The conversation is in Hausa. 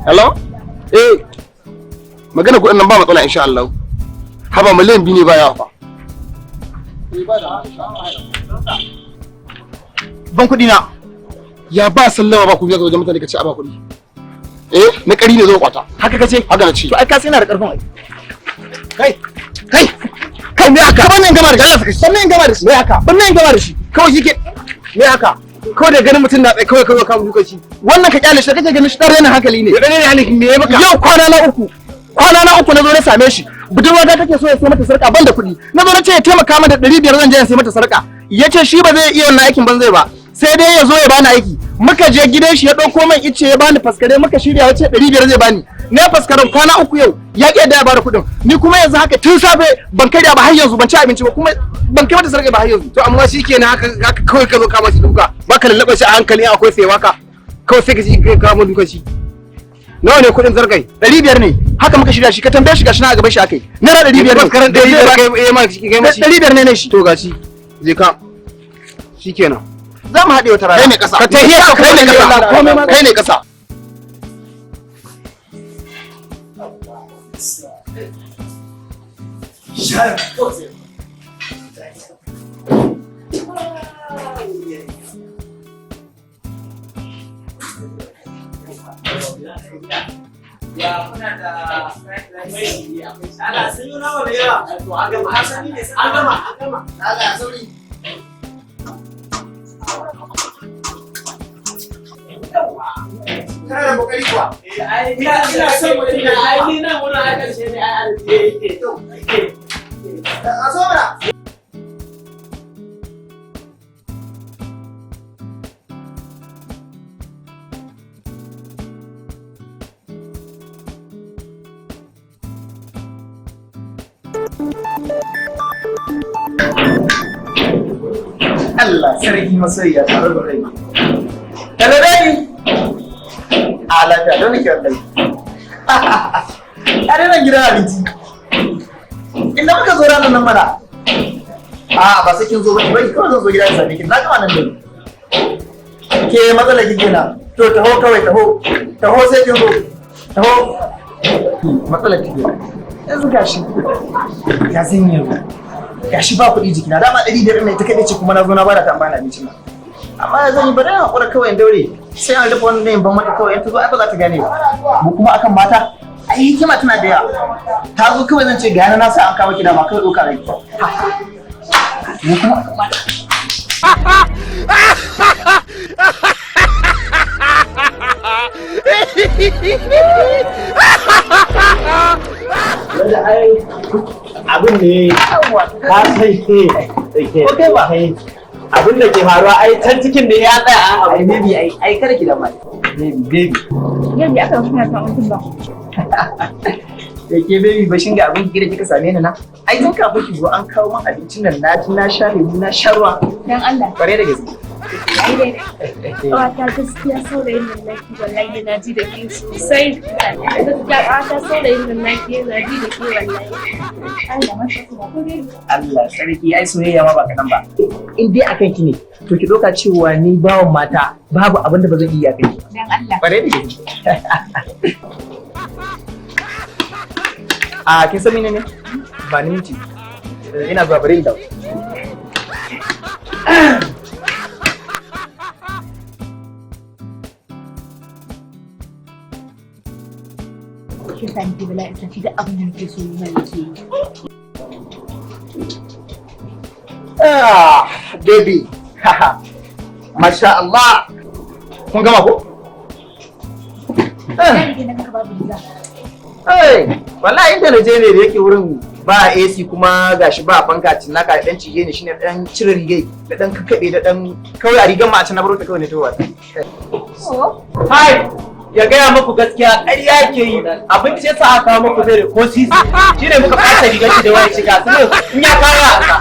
Hello? Eh, magana kuɗin nan ba matsala insha Allah. Haba, 2 miliyan ne ba yawa fa. Ban kuɗi na. Ya ba sallama ba ku biya wajen mutane ka ce a ba kuɗi. Eh, na ƙari ne zo kwata. Haka kace? Haka na ce. To ai ka sai na da karfin ai. Kai, kai, kai, me haka? Ban nan gama da shi. Ban nan gama da shi. Me haka? Ban nan gama da shi. Kawai shi ke me haka? Kawai da ganin mutum na tsaye kawai kawai ka duka shi. Wannan ka kyale shi da kake ganin shi dan rainin hankali ne. Ya ɗan ne halin me ya maka? Yau kwana na uku. Kwana na uku na zo na same shi. Budurwa ta take so ya sai mata sarka ban da kuɗi. Na zo na ce ya taimaka mata 500 zan je in sai mata sarka. Ya ce shi ba zai iya wannan aikin ban zai ba. Sai dai ya zo ya bani aiki. Muka je gidan shi ya ɗauko man ice ya bani faskare, muka shirya, ya ce 500 zai bani. Na faskaren kwana uku yau ya ƙi yadda ya bada kuɗin. Ni kuma yanzu haka tun safe ban karya ba har yanzu, ban ci abinci ba, kuma ban kai mata sarka ba har yanzu. To amma shi kenan haka haka kawai ka zo ka mashi duka. Ba ka lallaɓa shi a hankali akwai sai waka. Kawai sai ka shi ka kama duka shi. Nawa ne kuɗin zargai? 500 ne haka muka shirya shi, ka tambaye shi, gashi na a gaban shi akai. Naira 500 ne. Faskaren 500 kai eh ma shi kai mashi. 500 ne ne shi. To gashi. Je ka. Shikenan. Za mu haɗe wata rana. Kai ne ƙasa. Ka tahiya kai ne ƙasa. Kai ne ƙasa. Kana da kokari kuwa. A zo mana. Allah sarki masoyiya tare da rai. Tare da ni. A lafiya don nake wallahi. A nan gidan abinci. Inda muka zo ranar nan mana. A ba sai kin zo ba, bai kawai zan zo gida in same ki. Na gama nan da ni. Ke matsala kike na. To taho kawai taho. Taho sai kin zo. Taho. Matsala kike. Yanzu gashi. Ya zan yi yanzu. Gashi ba kuɗi jikina, dama 500 ne ta kaɗai ce, kuma na zo na bada ta amfana abincin nan. Amma ya zan yi, bari na haƙura kawai in daure sai an rufe wannan ban mata kawai, in ta zo ai ba za ta gane ba. Mu kuma akan mata ai hikima tana da yawa. Ta zo kawai zan ce ga yana na sa an kawo ki dama kawai ɗauka rai. Mu kuma akan mata. Wanda ai abin ne ka sai ke Ko kai ba? Abin da ke faruwa ai can cikin da ya tsaya a Ai baby, ai ai kada ki da mai. Baby, baby. Yau ya aka kuna samun mutum ba. Da ke baby ba shin ga abin gida kika same ni na. Ai tun kafin ki zo an kawo min abincin nan, na ci, na sha lemu, na sha ruwa. Dan Allah. Kware da gaske. Ai dai. Ƙawata, gaskiya saurayin nan naki wallahi yana ji da ke sosai. Gaskiya ƙawata, saurayin nan naki yana ji da ke wallahi. Allah masa kuma ko dai. Allah sarki, ai soyayya ma ba kaɗan ba. In dai akan ki ne, to ki ɗauka cewa ni bawan mata babu abin da ba zan iya akan ki. Dan Allah. Kware da gaske. A kin san menene? Ba ni minti. Ina zuwa, bari in dawo. Shi sa nake bala'in san shi da abin da nake so yi mai yake yi. Ah, baby. Masha Allah. Kun gama ko? Ya rike na kanka babu riga. Hey, wallahi inda na je ne da yake wurin ba AC, kuma gashi ba fanka, cin naka da dan cije ne, shine dan cire rigai da dan kakkabe da dan kawai a rigan ma a can na baro ta kawai ne to wata. Oh. Hai, ya gaya muku gaskiya, ƙarya ke yi. Abinci yasa aka kawo muku zai ko sisi shine muka fasa rigar shi da wani shiga sai in ya kawo a sa.